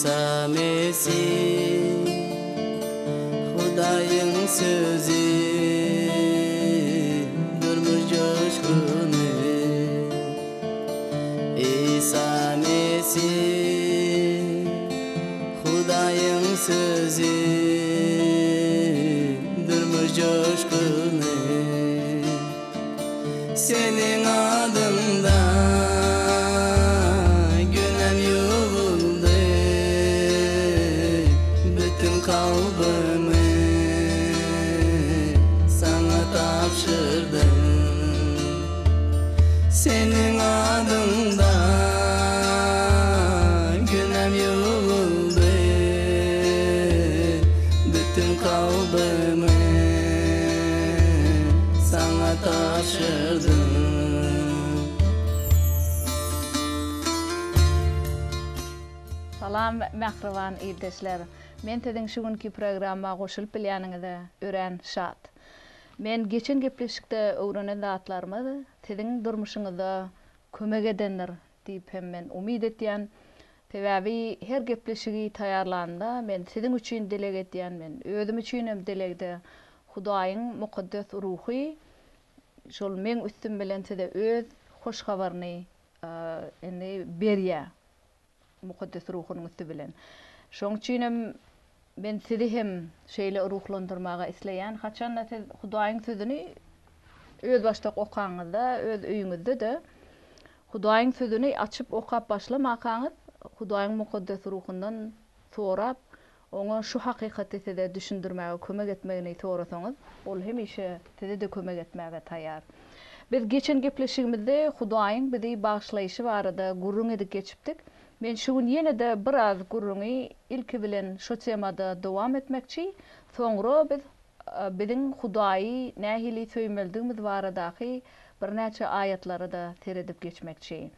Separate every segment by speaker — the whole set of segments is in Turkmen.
Speaker 1: Isa Mesih Hudaýyň sözi Durmuş joşguny Isa Mesih Hudaýyň sözi Durmuş joşguny Seniň adyňda günäm ýuwuldy, Bütin kalbymy Saňa tabşyrdym. Seniň adyňda günäm ýuwuldy, Bütin kalbymy Saňa tabşyrdym.
Speaker 2: Salam mähriban ildeşler! Men siziň şu günki programma goşulyp bilýäniňize örän şat. Men geçen gepleşikde öwrenen zatlarymyz siziň durmuşyňyzda kömek edendir diýip hem men umyt etýän. Sebäbi her gepleşigi taýýarlanymda men siziň üçin dileg edýän, men özüm üçin hem dilegde Hudaýyň Mukaddes Ruhy şol meň üstüm bilen size öz hoş habaryny indi berýär. Mukaddes Ruhunyň üsti bilen. Şoň üçin hem men sizi hem şeýle ruhlandyrmaga isleýän, haçanda siz Hudaýyň Sözüni özbaşdak okaňyzda, öz öýüňizde-de Hudaýyň Sözüni açyp okap başlamakaňyz, Hudaýyň Mukaddes Ruhundan sorap, Oňa şu hakykaty size düşündirmäge kömek etmegini sorasaňyz, Ol hemişe size-de kömek etmäge taýýar. Biz geçen gepleşigimizde Hudaýyň bizi bagyşlaýşy barada gürrüň edip geçipdik. Men şu gün ýene-de biraz gürrüňi ilki bilen şu temada dowam etmekçi, soňra biz biziň Hudaýy nähili söýmelidigimiz baradaky birnäçe aýatlara-da seredip geçmekçi.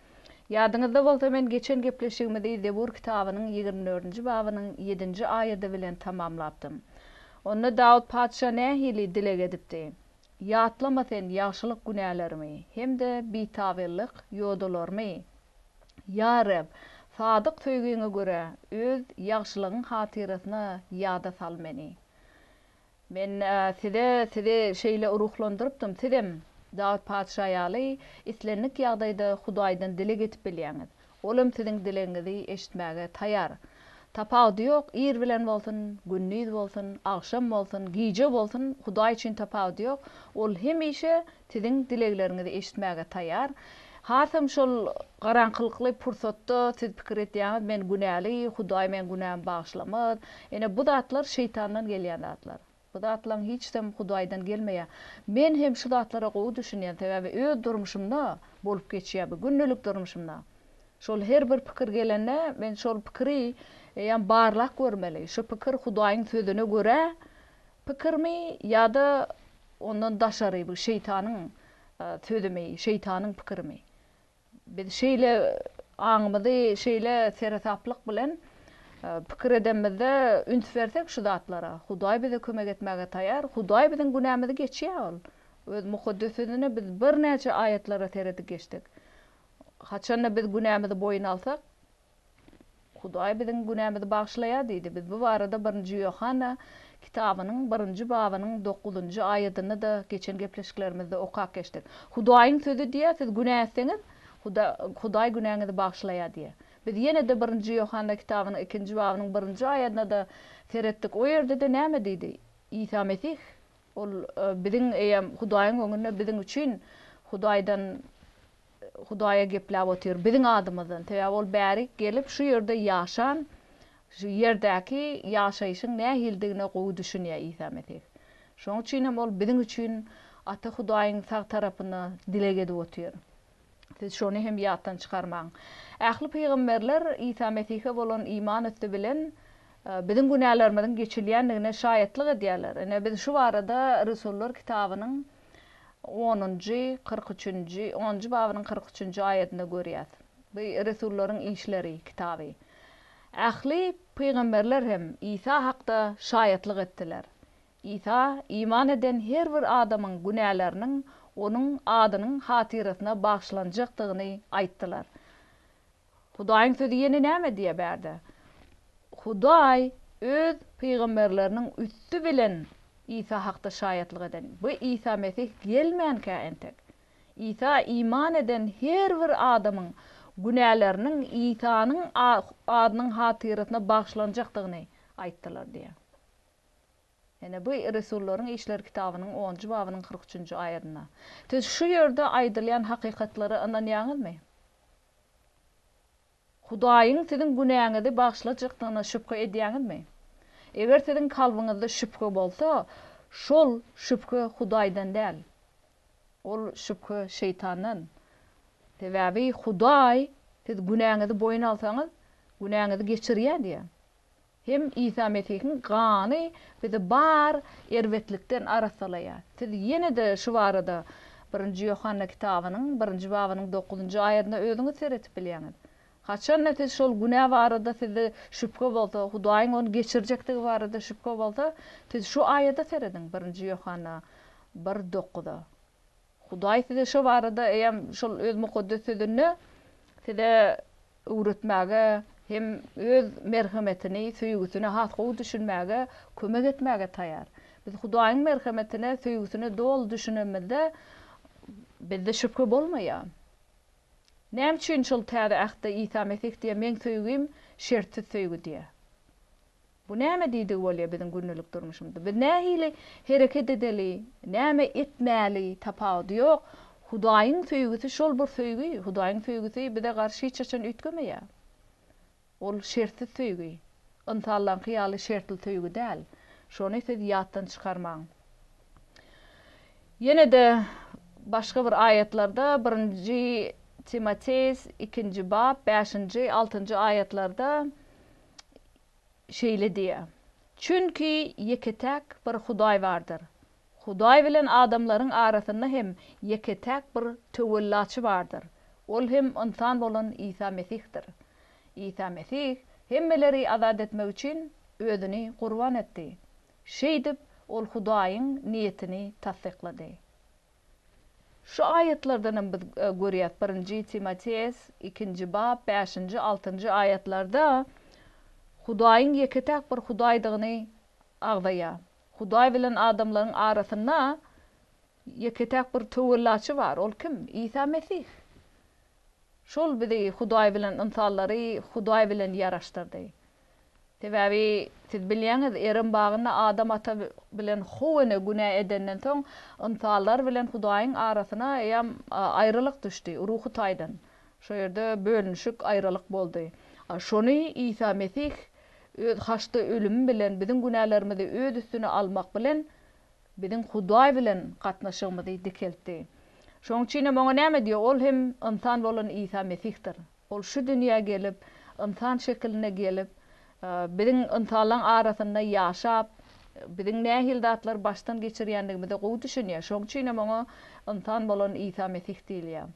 Speaker 2: Ýadyňyzda bolsa men geçen gepleşigimizi Zebur kitabynyň ýigrimi dördünji babynyň ýedinji aýady bilen tamamlapdym. Onda Dawut patyşa nähili dileg edipdi? Ýatlama sen ýagşylyk günälerimi hem-de bitabyllyk ýodalarymy. Ýa Reb, sadyk söýgiňe görä, öz ýagşylygyň hatyrasyna ýada sal meni. Men size sizi şeýle ruhlandyrypdym, sizem, Dawut patyşa ýaly, islendik ýagdaýda Hudaýdan dileg edip bilýäňiz. Ol hem siziň dilegiňizi eşitmäge taýar. Tapawudy ýok, ir bilen bolsun, gündiz bolsun, agşam bolsun, gije bolsun, Hudaý üçin tapawudy ýok. Ol hemişe siziň dilegleriňizi eşitmäge taýar. Hasam şol garaňkylykly pursatda siz pikir etýäňiz, men günäli, Hudaý meň günämi bagyşlamaz. Ine, bu zatlar şeýtandan gelýän zatlar. Bu zatlaryň hiçisem Hudaýdan gelmeýär. Men hem şu zatlara gowy düşünýän, sebäbi öz durmuşymda bolup geçýär bu, gündelik durmuşymda. Şol her bir pikir gelende, men şol pikiri eýýäm barlap görmeli. Şu pikir Hudaýyň sözüne görä pikirmi ýa-da ondan daşary bu şeýtanyň sözümi, şeýtanyň pikirimi? Biz şeýle aňymyzy şeýle seresaplyk bilen pikir edenimizde üns bersek şu zatlara, Hudaý bize kömek etmäge taýýar, Hudaý biziň günämizi geçýär ol. Öz Mukaddes Sözünde biz birnäçe aýatlara seredip geçdik. Haçanda biz günämizi boýun alsak, Hudaý biziň günämizi bagyşlaýar diýdi. Biz bu barada Birinji Ýohanna kitabynyň birinji babynyň dokuzynjy aýadynda-da geçen gepleşiklerimizde okap geçdik. Hudaýyň Sözi diýýär, siz günä etseňiz, Hudaý günäňizi bagyşlaýar diýýär. Biz ýene-de Birinji Ýohanna kitabynyň ikinji babynyň birinji aýadyna-da seretdik. O ýerde-de näme diýdi? Isa Mesih Ol biziň eýýäm Hudaýyň öňünde biziň üçin Hudaýdan Hudaýa gepläp otyr biziň adymyzdan. Sebäbi ol bärik gelip şu ýerde ýaşan, şu ýerdäki ýaşaýşyň nähilidigine gowy düşünýär Isa Mesih. Şonuň üçin hem ol biziň üçin Ata Hudaýyň sag tarapynda dileg edip otyr. Siz şony hem ýatdan çykarmaň. Ähli pygamberler Isa Mesihe bolan iman üsti bilen biziň günälerimiziň geçilýändigine şaýatlyk edýärler. Ine, biz şu barada Resullar kitabynyň onunjy, 43-nji, onunjy babynyň 43-nji aýadynda görýäs. Bu Resullaryň işleri kitaby. Ähli pygamberler hem Isa hakda şaýatlyk etdiler. Isa iman eden her bir adamyň günäleriniň Onuň adynyň hatyrasyna bagyşlanjakdygyny aýtdylar. Hudaýyň Sözi ýene näme diýýär bärde? Hudaý Öz pygamberleriniň üsti bilen Isa hakda şaýatlyk eden. Bu Isa Mesih gelmänkä entek. Isa iman eden her bir adamyň günäleriniň Isanyň adynyň hatyrasyna bagyşlanjakdygyny aýtdylar diýýär. Ine, bu Resullaryň işleri kitabynyň onunjy babynyň 43-nji aýadynda. Siz şu ýerde aýdylýan hakykatlara ynanýaňyzmy? Hudaýyň siziň günäňizi bagyşlajakdygyna şübhe edýäňizmi? Eger siziň kalbyňyzda şübhe bolsa, şol şübhe Hudaýdan däl. Ol şübhe şeýtandan. Sebäbi Hudaý siz günäňizi boýun alsaňyz, günäňizi geçirýär diýýär. Hem Isa Mesihiň gany bizi bar erbetlikden arassalaýar. Siz ýene-de şu barada Birinji Ýohanna kitabynyň birinji babynyň dokuzynjy aýadynda özüňiz seretip bilýäňiz. Haçanda siz şol günä barada sizde şübhe bolsa, Hudaýyň ony geçirjekdigi barada şübhe bolsa, siz şu aýada serediň, Birinji Ýohanna bir dokuza. Hudaý size şo barada eýýäm şol öz mukaddes sözünde size öwretmäge hem öz merhemetini, söýgüsine has gowy düşünmäge kömek etmäge taýar. Biz Hudaýyň merhemetine, söýgüsine doly düşünenimizde bizde şübhe bolmaýar. Näme üçin şol Täze Ähtde Isa Mesih diýýär, Meň söýgim şertsiz söýgi diýýär. Bu näme diýdigi bolýar biziň gündelik durmuşymyzda? Biz nähili hereket edeli, näme etmäli tapawudy ýok. Hudaýyň söýgüsi şol bir söýgi. Hudaýyň söýgüsi bize garşy hiç haçan üýtgemeýär. Ol şertsiz söýgi. Ynsanlaryňky ýaly şertli söýgi däl. Şony siz ýatdan çykarmaň. Ýene-de başga bir aýatlarda birinji Timoteus ikinji bap bäşinji, altynjy aýatlarda şeýle diýýär, Çünki ýeke-täk bir Hudaý bardyr. Hudaý bilen adamlaryň arasynda hem ýeke-täk bir töwellaçy bardyr. Ol hem ynsan bolan Isa Mesihdir. Isa Mesih hemmeleri azat etmek üçin özüni gurban etdi. Şeýdip, ol Hudaýyň niýetini tassyklady. Şu aýatlardan hem biz görýäs, birinji Timoteus, ikinji bap, bäşinji, altynjy aýatlarda Hudaýyň ýeke-täk bir Hudaýdygyny agzaýar. Hudaý bilen adamlaryň arasynda ýeke-täk bir töwellaçy bar, ol kim? Isa Mesih. Şol bizi Hudaý bilen ynsanlary Hudaý bilen ýaraşdyrdy. Sebäbi, siz bilýäňiz, Erem bagynda Adam ata bilen How ene günä edenden soň, ynsanlar bilen Hudaýyň arasyna eýýäm aýralyk düşdi, ruhy taýdan. Şo ýerde bölünişik, aýralyk boldy. Şony Isa Mesih Öz haçda ölümi bilen biziň günälerimizi Öz üstüne almak bilen, biziň Hudaý bilen gatnaşygymyzy dikeltdi. Şonuň üçin hem oňa näme diýýär? Ol hem ynsan bolan Isa Mesihdir. Ol şu dünýä gelip, ynsan şekilinde gelip, biziň ynsanlaryň arasynda ýaşap, biziň nähili zatlary başdan geçirýändigimize gowy düşünýär. Şonuň üçin hem oňa ynsan bolan Isa Mesih diýilýär.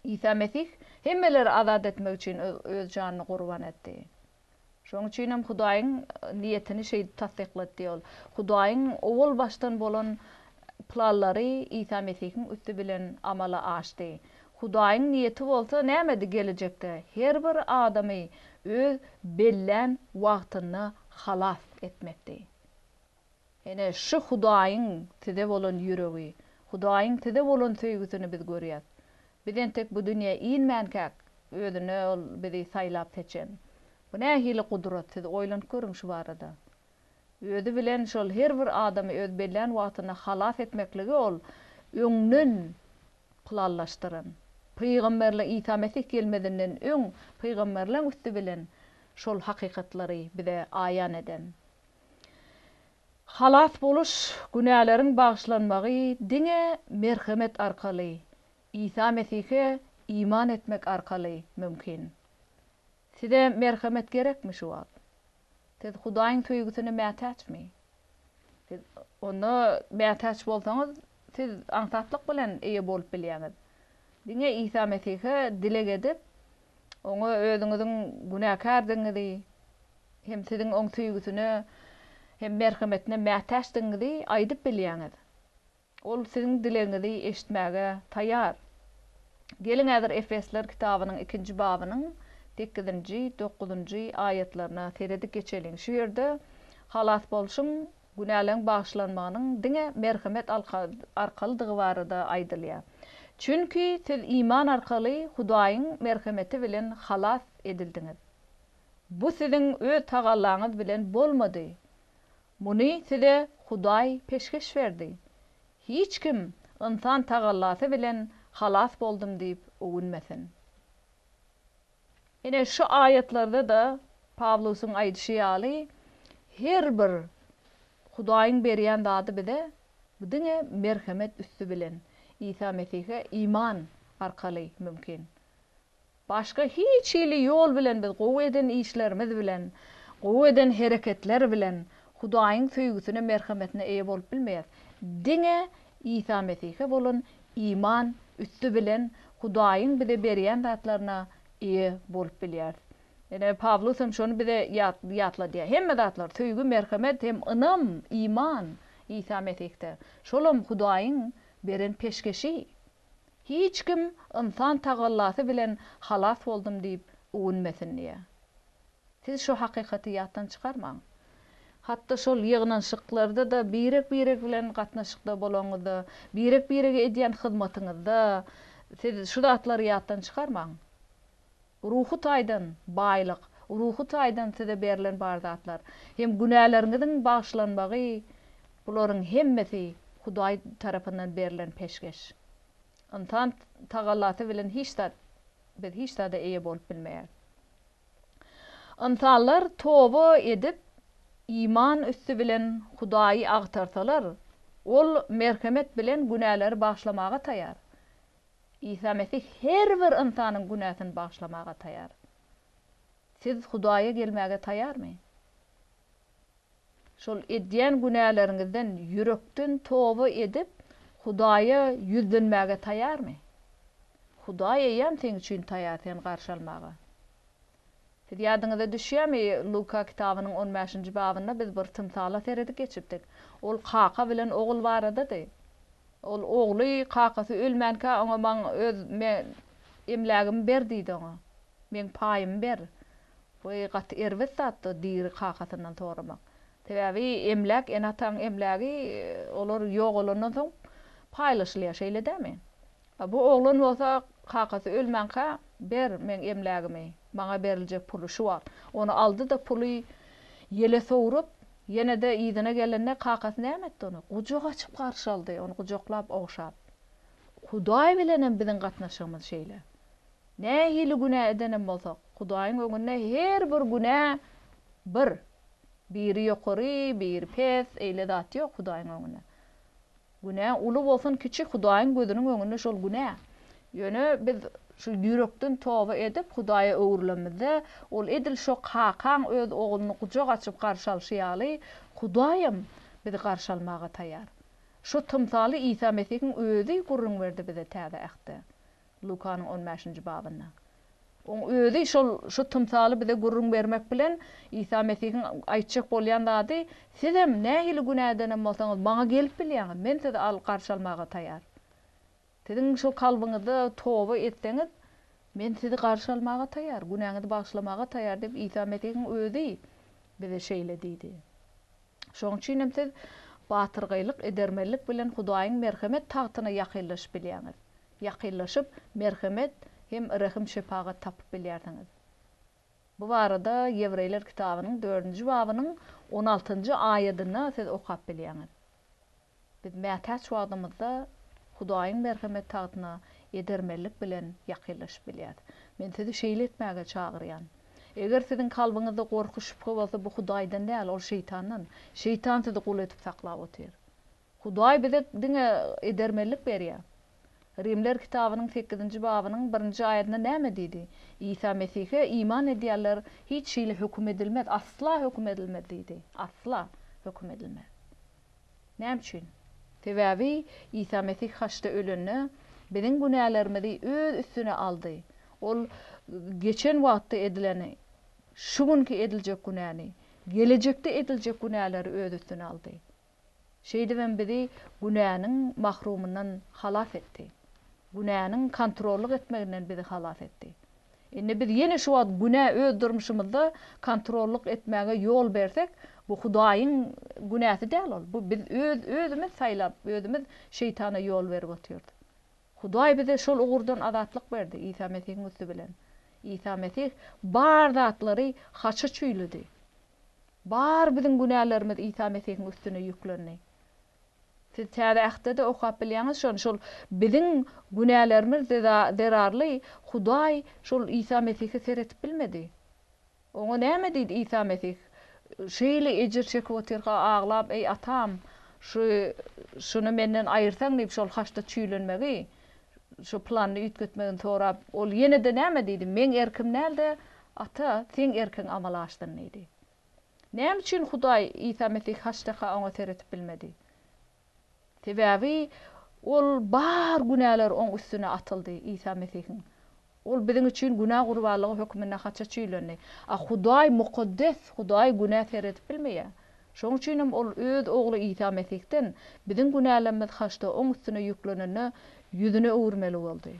Speaker 2: Isa Mesih hemmeleri azat etmek üçin öz janyny gurban etdi. Şonuň üçin hem Hudaýyň niýetini şeýdip tassyklady diýýär ol. Hudaýyň owal başdan bolan planlary Isa Mesihiň üsti bilen amala aşdy. Hudaýyň niýeti bolsa nämedi gelejekde her bir adamy öz bellän wagtynda halas etmekdi. Ine, şu Hudaýyň size bolan ýüregi, Hudaýyň size bolan söýgüsini biz görýäs. Biz entek bu dünýä inmänkäk, Özüne Ol bizi saýlap-seçen. Bu nähili gudrat, siz oýlanyp görüň şu barada. Özi bilen şol her bir adamy öz bellän wagtynda halas etmekligi Ol öňden planlaşdyran. Pygamberler Isa Mesih gelmezinden öň pygamberleň üsti bilen şol hakykatlary bize aýan eden. Halas boluş, günäleriň bagyşlanmagy diňe merhemet arkaly, Isa Mesihe iman etmek arkaly mümkin. Size merhemet gerekmi şu wagt? Siz Hudaýyň söýgüsine mätäçmi? Siz onda mätäç bolsaňyz, siz aňsatlyk bilen eýe bolup bilýäňiz. Diňe Isa Mesihe dileg edip, Oňa özüňiziň günäkärdigiňizi hem siziň Oň söýgüsine hem merhemetine mätäçdigiňizi aýdyp bilýäňiz. Ol siziň dilegiňizi eşitmäge taýýar. Geliň häzir Efesler kitabynyň ikinji babynyň Sekizinji, dokuzynjy aýatlaryna seredip geçeliň. Şu ýerde halas bolşuň, günäleň bagyşlanmagynyň diňe merhemet arkalydygy barada aýdylýar. Çünki siz iman arkaly Hudaýyň merhemeti bilen halas edildiňiz. Bu siziň öz tagallaňyz bilen bolmady. Muny size Hudaý peşgeş berdi. Hiç kim ynsan tagallasy bilen halas boldum diýip öwünmesin. Ine, şu aýatlarda-da Pawlusyň aýdyşy ýaly, her bir Hudaýyň berýän zady bize bu diňe merhemet üsti bilen, Isa Mesihe iman arkaly mümkin. Başga hiç hili ýol bilen biz gowy eden işlerimiz bilen, gowy eden hereketler bilen Hudaýyň söýgüsine, merhemetine eýe bolup bilmeýäris. Diňe Isa Mesihe bolan iman üsti bilen Hudaýyň bize berýän zatlaryna eýe bolup bilýäris. Ine, Pawlus hem şony bize ýatladýar. Hemme zatlar, söýgi, merhemet hem ynam, iman Isa Mesihde. Şolam Hudaýyň beren peşgeşi. Hiç kim ynsan tagallasy bilen halas boldum diýip öwünmesin diýýär. Siz şu hakykaty ýatdan çykarmaň. Hatda şol ýygnanyşyklarda-da birek-birek bilen gatnaşykda bolaňyzda, birek-birege edýän hyzmatyňyzda siz şu zatlary ýatdan çykarmaň. Ruhy taýdan baýlyk, ruhy taýdan size berlen bar zatlar hem günäleriňiziň bagyşlanmagy, bularyň hemmesi Hudaý tarapyndan berlen peşgeş. Ynsan tagallasy bilen hiç zat, biz hiç zada eýe bolup bilmeýäris. Ynsanlar toba edip, iman üsti bilen Hudaýy agtarsalar, Ol merhemet bilen günäleri bagyşlamaga taýar. Isa Mesih her bir ynsanyň günäsini bagyşlamaga taýar. Siz Hudaýa gelmäge taýarmy? Şol edýän günäleriňizden ýürekden toba edip, Hudaýa ýüzlenmäge taýarmy? Hudaý eýýäm seň üçin taýar seni garşy almaga. Siz ýadyňyza düşýärmi, Luka kitabynyň on bäşinji babynda biz bir tymsala seredip geçipdik. Ol kaka bilen ogul baradady. Ol ogly kakasy ölmänkä oňa maň öz me emlägimi ber diýdi oňa. Meň paýymy ber. Bu gaty erbet zatdy diri kakasyndan soramak. Sebäbi emläk ene-ataň emlägi olar ýogalandan soň paýlaşylýar şeýle dämi? A bu oglan bolsa kakasy ölmänkä ber meň emlägimi, maňa beriljek puly şu wagt. Ony aldy-da puly ýele sowrup, ýene-de yzyna gelende kakasy näme etdi ony? Gujak açyp garşy aldy, ony gujaklap, ogşap. Hudaý bilenem biziň gatnaşygymyz şeýle. Nähili günä edenem bolsak, Hudaýyň öňünde her bir günä bir. Biri ýokary, biri pes, eýle zat ýok Hudaýyň öňünde. Günä uly bolsun kiçi Hudaýyň gözüniň öňünde şol günä. Ýöne biz şu ýürekden toba edip Hudaýa öwrülenimizde ol edil şo kakaň öz ogluny gujak açyp garşy alşy ýaly Hudaýam bizi garşy almaga taýar. Şo tymsaly Isa Mesihiň özi gürrüň berdi bize Täze Ähtde. Lukanyň on bäşinji babynda. Oň özi şol şu tymsaly bize gürrüň bermek bilen Isa Mesihiň aýtjak bolýan zady, Sizem nähili günä edenem bolsaňyz, maňa gelip bilýäňiz, men sizi al garşy almaga taýar. Siziň şol kalbyňyzda toba etseňiz, men sizi garşy almaga taýar, günäňizi bagyşlamaga taýar diýip Isa Mesihiň özi bize şeýle diýdi. Şonuň üçin hem siz batyrgaýlyk, edermenlik bilen Hudaýyň merhemet tagtyna ýakynlaşyp bilýäňiz. Ýakynlaşyp, merhemet hem rehim-şepagat tapyp bilýärsiňiz. Bu barada Ýewreýler kitabynyň dördünji babynyň on altynjy aýadynda siz okap bilýäňiz. Biz mätäç wagtymyzda Hudaýyň merhemet tagtyna edermenlik bilen ýakynlaşyp bilýäris. Men sizi şeýle etmäge çagyrýan. Eger siziň kalbyňyzda gorky-şübhe bolsa, bu Hudaýdan däl, ol şeýtandan. Şeýtan sizi gul edip saklap otyr. Hudaý bize diňe edermenlik berýär. Rimler kitabynyň sekizinji babynyň birinji aýadynda näme diýdi? Isa Mesihe iman edýänler hiç hili höküm edilmez, asla höküm edilmez diýdi. Asla höküm edilmez. Näme üçin? Sebäbi Isa Mesih haçda ölende, biziň günälerimizi Öz üstüne aldy. Ol geçen wagtda edileni, şu günki ediljek günäni, gelejekde ediljek günäleri Öz üstüne aldy. Şeýdibem bizi günäniň mahrumyndan halas etdi. Günäniň kontrollyk etmeginden bizi halas etdi. Indi biz ýene şu wagt günä öz durmuşymyzda kontrollyk etmäge ýol bersek, bu Hudaýyň günäsi däl ol. Bu biz öz özümiz saýlap, özümiz şeýtana ýol berip otyrys. Hudaý bize şol ugurdan azatlyk berdi Isa Mesihiň üsti bilen. Isa Mesih bar zatlary haça çüýledi. Bar biziň günälerimiz Isa Mesihiň üstüne ýüklendi. Siz Täze Ähtde-de okap bilýäňiz şony, şol biziň günälerimiz zerarly Hudaý şol Isa Mesihe seretip bilmedi. Oňa näme diýdi Isa Mesih? Şeýle ejir çekip otyrka aglap, Eý, Atam, şu şuny menden aýyrsaň diýip, şol haçda çüýlenmegi, şu planyny üýtgetmegini sorap, ol ýene-de näme diýdi? Meň erkim däl-de, Ata, Seň erkiň amala aşsyn diýdi. Näme üçin Hudaý Isa Mesih haçdaka oňa seretip bilmedi? Sebäbi ol bar günäler oň üstüne atyldy, Isa Mesihiň. Ol biziň üçin günä gurbanlygy hökmünde haça çüýlendi. A Hudaý mukaddes, Hudaý günä seredip bilmeýär. Şoň üçinem ol öz Ogly Isa Mesihden biziň günälerimiz haçda oň üstüne ýüklenende ýüzüni öwürmeli boldy.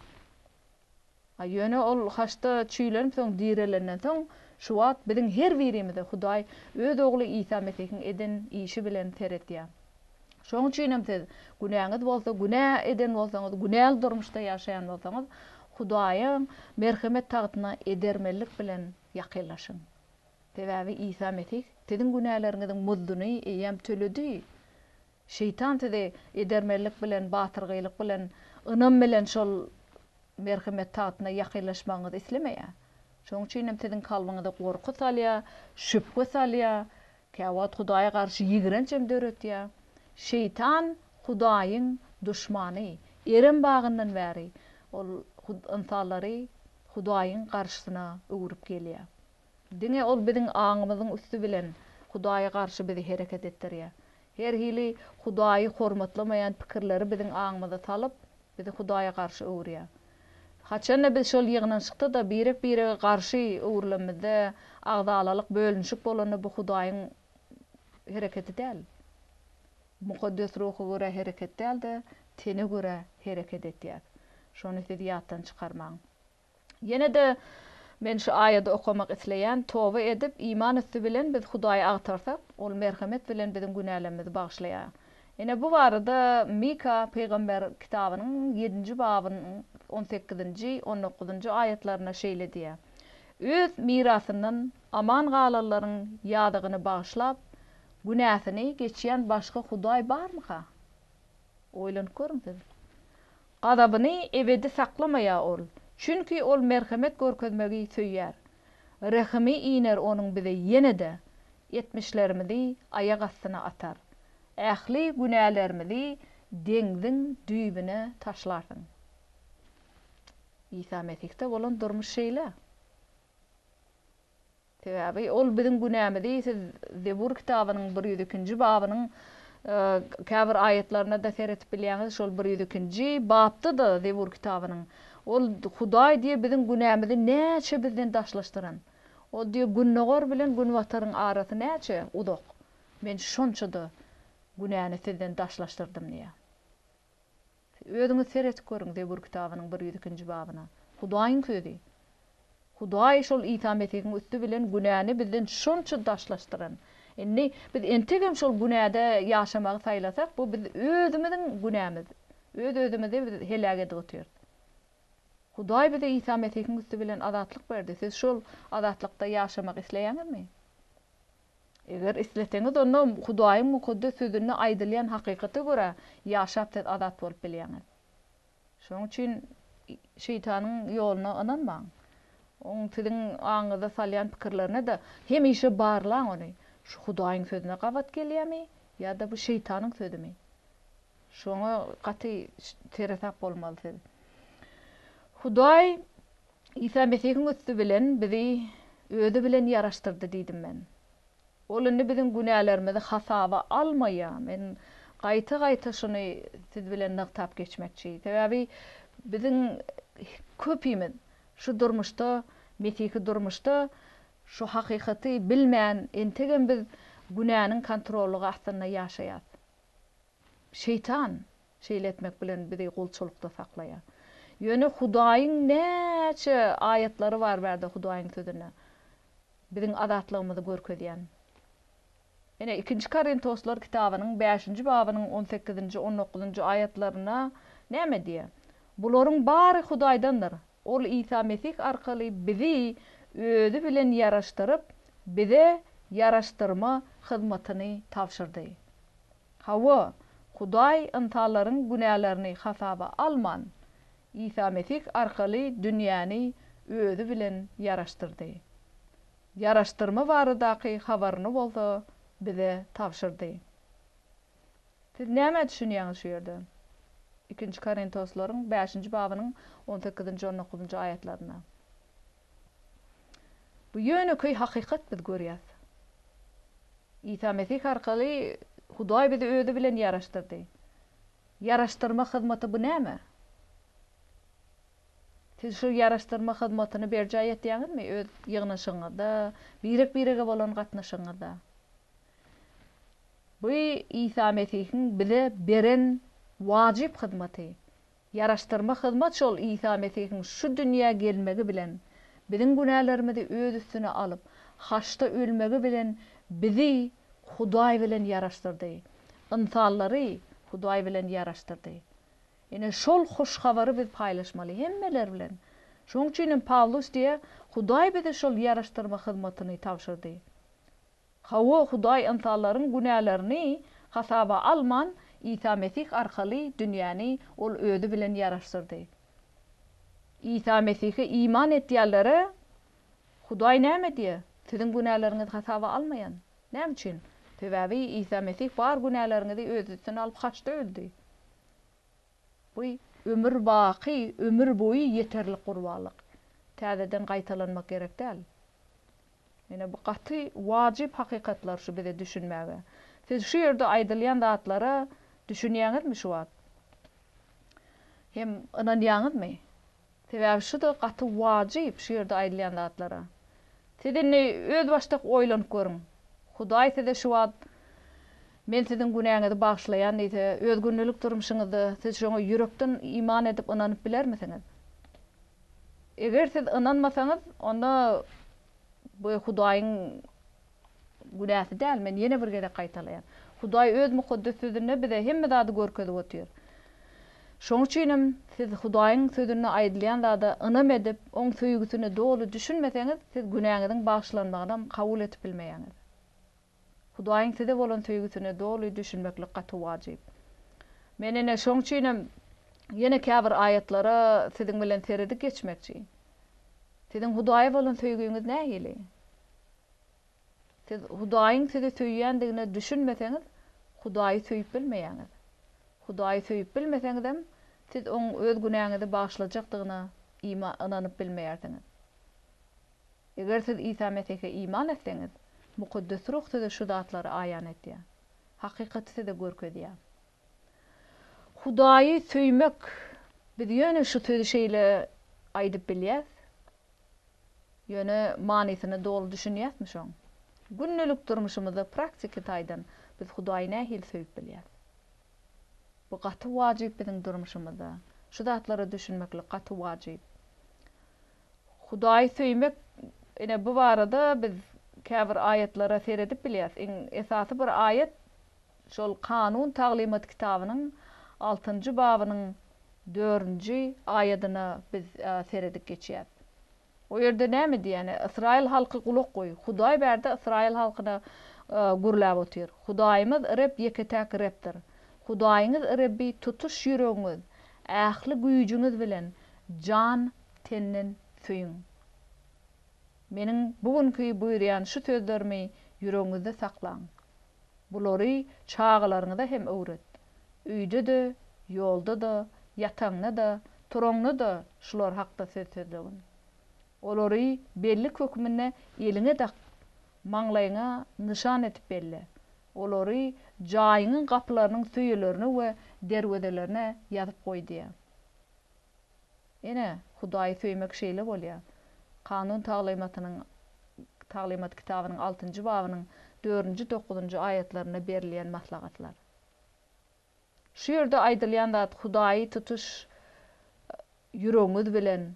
Speaker 2: A ýöne ol haçda çüýlenip soň direlenden soň şu wagt biziň her birimize Hudaý öz Ogly Isa Mesihiň eden işi bilen seretýär. Şoň üçinem siz günäňiz bolsa, günä eden bolsaňyz, günäli durmuşda ýaşaýan bolsaňyz, Hudaýyň merhemet tagtyna edermenlik bilen ýakynlaşyň. Sebäbi Isa Mesih siziň günäleriňiziň muzduny eýýäm töledi. Şeýtan sizi edermenlik bilen, batyrgaýlyk bilen, ynam bilen şol merhemet tagtyna ýakynlaşmagyňyzy islemeýär. Şonuň üçin hem siziň kalbyňyza gorky salýar, şübhe salýar, käwagt Hudaýa garşy ýigrenç hem döretýär. Şeýtan Hudaýyň duşmany. Erem bagyndan bäri ol ynsanlary Hudaýyň garşysyna öwrüp gelýär. Diňe ol biziň aňymyzyň üsti bilen Hudaýa garşy bizi hereket etdirýär. Her hili Hudaýy hormatlamaýan pikirleri biziň aňymyza salyp, bizi Hudaýa garşy öwürýär. Haçanda biz şol ýygnanyşykda-da birek-birege garşy öwrülenimizde, agzalalyk, bölünişik bolanda bu Hudaýyň hereketi däl. Mukaddes Ruha görä hereket däl-de, tene görä hereket etýär. Şony siz ýatdan çykarmaň. Ýene-de men şu aýady okamak isleýän, Toba edip, iman üsti bilen biz Hudaýy agtarsak, Ol merhemet bilen biziň günälerimizi bagyşlaýar. Ine, bu barada Mika pygamber kitabynyň ýedinji babynyň on sekizinji, on dokuzynjy aýatlarynda şeýle diýýär, Öz mirasyndan aman galanlaryň ýazygyny bagyşlap, günäsini geçýän başga Hudaý barmyka? Oýlanyp görüň siz. Gazabyny ebedi saklamaýar ol, çünki ol merhemet görkezmegi söýýär. Rehimi iner onuň bize ýene-de, etmişlerimizi aýak astyna atar. Ähli günälerimizi deňziň düýbüne taşlarsyň. Isa Mesihde bolan durmuş şeýle. Sebäbi ol biziň günämizi, siz Zebur kitabynyň 102-nji babynyň käbir aýatlaryna-da seretip bilýäňiz, şol 102-nji bapda-da Zebur kitabynyň, ol Hudaý diýe biziň günämizi näçe bizden daşlaşdyran. Ol diýe gündogar bilen günbataryň arasy näçe uzak, men şonça-da günäni sizden daşlaşdyrdym diýýär. Özüňiz seretip görüň Zebur kitabynyň 102-nji babyna. Hudaýyň sözi. Hudaý şol Isa Mesihiň üsti bilen günäni bizden şonça daşlaşdyran. Indi biz entegem şol günäde ýaşamagy saýlasak, bu biz özümiziň günämiz. Öz-özümizi biz heläk edip otyrys. Hudaý bize Isa Mesihiň üsti bilen azatlyk berdi. Siz şol azatlykda ýaşamak isleýäňizmi? Eger isleseňiz, onda Hudaýyň Mukaddes Sözünde aýdylýan hakykata görä ýaşap siz azat bolup bilýäňiz. Şonuň üçin şeýtanyň ýoluna ynanmaň. Oň siziň aňyňyza salýan pikirlerine-de hemişe barlaň ony. Şu Hudaýyň sözüne gabat gelýärmi ýa-da bu şeýtanyň sözümi? Şoňa gaty seresap bolmaly siz. Hudaý Isa Mesihiň üsti bilen bizi Özi bilen ýaraşdyrdy diýdim men. Ol indi biziň günälerimizi hasaba almaýar. Men gaýta-gaýta şuny siz bilen nygtap geçmekçi. Sebäbi biziň köpimiz şu durmuşda, mesihi durmuşda şu hakykaty bilmän, entegem biz günäniň kontrollygy astynda ýaşaýas. Şeýtan şeýle etmek bilen bizi gulçulykda saklaýar. Ýöne Hudaýyň näçe aýatlary bar bärde Hudaýyň sözünde biziň azatlygymyzy görkezýän. Ine, Ikinji Korintoslar kitabynyň bäşinji babynyň on sekizinji, on dokuzynjy aýatlarynda näme diýýär? Bularyň bary Hudaýdandyr. Ol Isa Mesih arkaly bizi Özi bilen ýaraşdyryp, bize ýaraşdyrma hyzmatyny tabşyrdy. Hawa, Hudaý ynsanlaryň günälerini hasaba alman, Isa Mesih arkaly dünýäni Özi bilen ýaraşdyrdy. Ýaraşdyrma baradaky habaryny bolsa bize tabşyrdy. Siz nämä düşünýäňiz şu ýerde? Ikinji Korintoslaryň bäşinji babynyň on sekizinji, on dokuzynjy aýatlarynda. Bu ýönekeý hakykat biz görýäs. Isa Mesih arkaly Hudaý bizi Özi bilen ýaraşdyrdy. Ýaraşdyrma hyzmaty bu näme? Siz şu ýaraşdyrma hyzmatyny berjaý etýäňizmi öz ýygnaşygyňyzda, birek-birege bolan gatnaşygyňyzda? Bu Isa Mesihiň bize beren wajyp hyzmaty. Ýaraşdyrma hyzmat şol Isa Mesihiň şu dünýä gelmegi bilen, biziň günälerimizi öz üstüne alyp, haçda ölmegi bilen bizi Hudaý bilen ýaraşdyrdy. Ynsanlary Hudaý bilen ýaraşdyrdy. Ine, şol hoş habary biz paýlaşmaly hemmeler bilen. Şonuň üçin hem Pawlus diýýär, Hudaý bize şol ýaraşdyrma hyzmatyny tabşyrdy. Hawa, Hudaý ynsanlaryň günälerini hasaba alman, Isa Mesih arkaly dünýäni Ol Özi bilen ýaraşdyrdy. Isa Mesihe iman etýänlere Hudaý näme diýýär? Siziň günäleriňizi hasaba almaýan. Näme üçin? Sebäbi Isa Mesih bar günäleriňizi Öz üstüne alyp haçda öldi. Bu ömür baky, ömür boýy ýeterlik gurbanlyk. Täzeden gaýtalanmak gerek däl. Ine bu gaty wajyp hakykatlar şu bize düşünmäge. Siz şu ýerde aýdylýan zatlara düşünýäňizmi şu wagt? Hem ynanýaňyzmy? Sebäbi şu-da gaty wajyp şu ýerde aýdylýan zatlara. Siz indi özbaşdak oýlanyp görüň. Hudaý size şu wagt Men siziň günäňizi bagyşlaýan diýse, öz gündelik durmuşyňyzda siz şoňa ýürekden iman edip ynanyp bilermisiňiz? Eger siz ynanmasaňyz, onda bu Hudaýyň günäsi däl. Men ýene bir gezek gaýtalaýan. Hudaý öz Mukaddes Sözünde bize hemme zady görkezip otyr. Şoň üçin hem siz Hudaýyň Sözünde aýdylýan zada ynam edip, Oň söýgüsine doly düşünmeseňiz, siz günäňiziň bagyşlanmagynam kabul edip bilmeýäňiz. Hudaýyň size bolan söýgüsine doly düşünmeklik gaty wajyp. Men ine şoň üçinem ýene käbir aýatlara siziň bilen seredip geçmekçi. Siziň Hudaýa bolan söýgüňiz nähili? Siz Hudaýyň sizi söýýändigine düşünmeseňiz, Hudaýy söýüp bilmeýäňiz. Hudaýy söýüp bilmeseňizem, siz Oň öz günäňizi bagyşlajakdygyna ima ynanyp bilmeýärsiňiz. Eger siz Isa Mesihe iman etseňiz, Mukaddes Ruh size şu zatlary aýan etýär. Hakykaty size görkezýär. Hudaýy söýmek, biz ýöne şu sözi şeýle aýdyp bilýäs. Ýöne manysyna doly düşünýäsmi şoň? Gündelik durmuşymyzda praktiki taýdan biz Hudaýy nähili söýüp bilýäs? Bu gaty wajyp biziň durmuşymyzda. Şu zatlara düşünmeklik gaty wajyp. Hudaýy söýmek, ine bu barada biz käbir aýatlara seredip bilýäris. Iň esasy bir aýat şol Kanun taglymat kitabynyň altynjy babynyň dördünji aýadyna biz seredip geçýäris. O ýerde näme diýýär? Ine, Ysraýyl halky gulak goý. Hudaý bärde ysraýyl halkyna gürläp otyr. Hudaýymyz Reb ýeke-täk Rebdir. Hudaýyňyz Rebbi tutuş ýüregiňiz, ähli güýjüňiz bilen Jan tenden söýüň. Meniň bu günki buýurýan şu sözlerimi ýüregiňizde saklaň. Bulary çagalaryňyza hem öwret. Öýde-de, ýolda-da, ýataňda-da, turaňda-da şular hakda söz sözlegin. Olary bellik hökmünde eliňe dak, maňlaýyňa nyşan edip belle. Olary jaýyňyň gapylarynyň söýelerine we derwezelerine ýazyp goý diýýär. Ine, Hudaýy söýmek şeýle bolýar. Kanun taglymatynyň Taglymat kitabynyň altynjy babynyň dördünji, dokuzynjy aýatlarynda berilýän maslahatlar. Şu ýerde aýdylýan zat Hudaýy tutuş. ýüregiňiz bilen,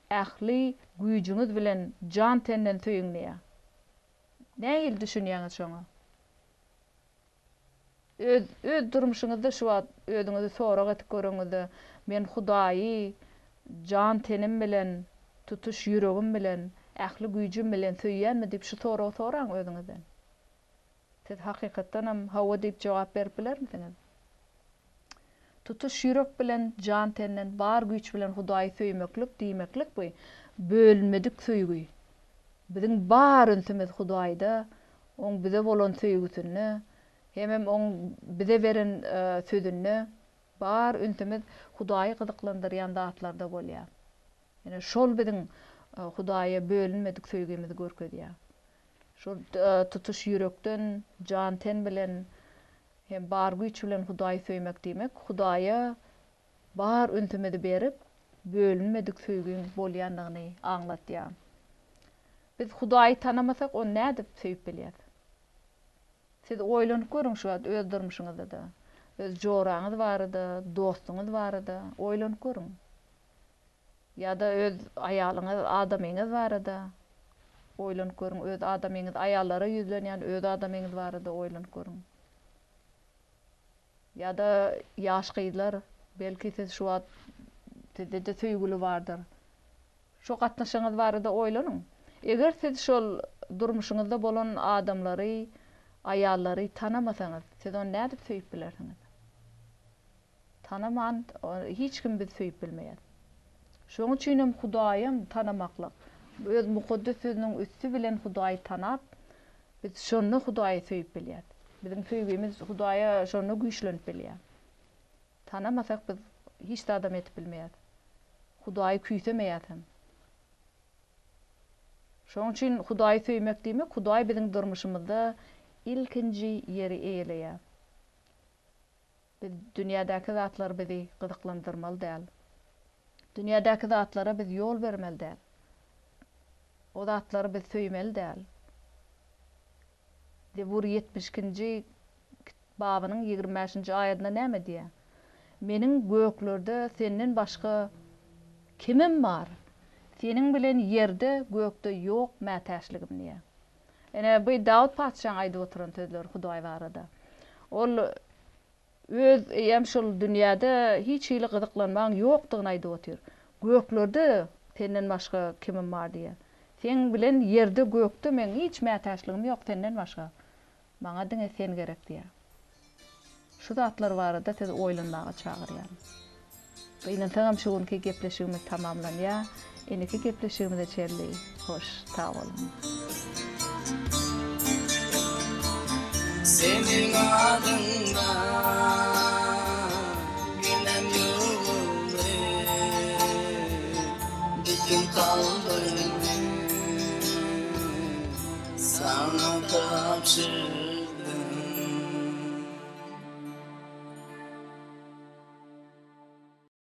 Speaker 2: ähli güýjüňiz bilen jan-tenden söýüň diýýär. Nähili düşünýäňiz şoňa? Öz, öz durmuşyňyzda şu wagt özüňizi sorag edip göreňizde, Men Hudaýy jan-tenim bilen, tutuş ýüregim bilen, ähli güýjüm bilen söýýänmi diýip şu soragy soraň özüňizden. Siz hakykatdanam hawa diýip jogap berip bilermisiňiz? Tutuş ýürek bilen, jan-tenden, bar güýç bilen Hudaýy söýmeklik diýmeklik bu bölünmedik söýgi. Biziň bar ünsümiz Hudaýda, Oň bize bolan söýgüsinde, hemem Oň bize beren sözünde, bar ünsümiz Hudaýy gyzyklandyrýan zatlarda bolýar. Ine, şol biziň Hudaýa bölünmedik söýgimizi görkezýär. Şol tutuş ýürekden, jan-ten bilen hem bar güýç bilen Hudaýy söýmek diýmek, Hudaýa bar ünsümizi berip, bölünmedik söýgiň bolýandygyny aňlatýar. Biz Hudaýy tanamasak, ony nädip söýüp bilýäs? Siz oýlanyp görüň şu wagt öz durmuşyňyzda-da, öz joraňyz barada, dostuňyz barada oýlanyp görüň. Ýa-da öz aýalyňyz, adamyňyz barada oýlanyp görüň, öz adamyňyz, aýallara ýüzlenýän öz adamyňyz barada oýlanyp görüň. Ýa-da ýaş gyzlar, belki siz şu wagt sizde-de söýgüli bardyr. Şo gatnaşygyňyz barada oýlanyň. Eger siz şol durmuşyňyzda bolan adamlary, aýallary tanamasaňyz, siz ony nädip söýüp bilersiňiz? Tanaman hiç kim bizi söýüp bilmeýär. Şonuň üçin hem Hudaýam tanamaklyk, öz Mukaddes Sözüniň üsti bilen Hudaýy tanap, biz şonda Hudaýy söýüp bilýäris. Biziň söýgimiz Hudaýa şonda güýçlenip bilýär. Tanamasak biz hiç zadam edip bilmeýäris. Hudaýy küýsemeýäris hem. Şonuň üçin Hudaýy söýmek diýmek, Hudaý biziň durmuşymyzda ilkinji ýeri eýeleýär. Biz dünýädäki zatlar bizi gyzyklandyrmaly däl. Dünýädäki zatlara biz ýol bermeli däl. O zatlary biz söýmeli däl. Zebur ýetmiş ikinji babynyň ýigrimi bäşinji aýadynda näme diýýär? Meniň göklerde senden başga kimim bar? Seniň bilen ýerde, gökde ýok mätäçligim diýýär. Ine, bu Dawut patyşaň aýdyp oturan sözleri Hudaý barada. Ol öz eýýäm şol dünýäde hiç hili gyzyklanmaň ýokdugyny aýdyp otyr. Göklerde senden başga kimim bar diýýär. Seň bilen ýerde, gökde meň hiç mätäçligim ýok senden başga. Maňa diňe sen gerek diýýär. Şu zatlar barada sizi oýlanmaga çagyrýaryn. Gynansagam şu günki gepleşigimiz tamamlanýar. Indiki gepleşigimize çenli hoş sag boluň.
Speaker 1: Seniň adyňda günäm ýuwuldy, Bütin kalbymy saňa tabşyrdym.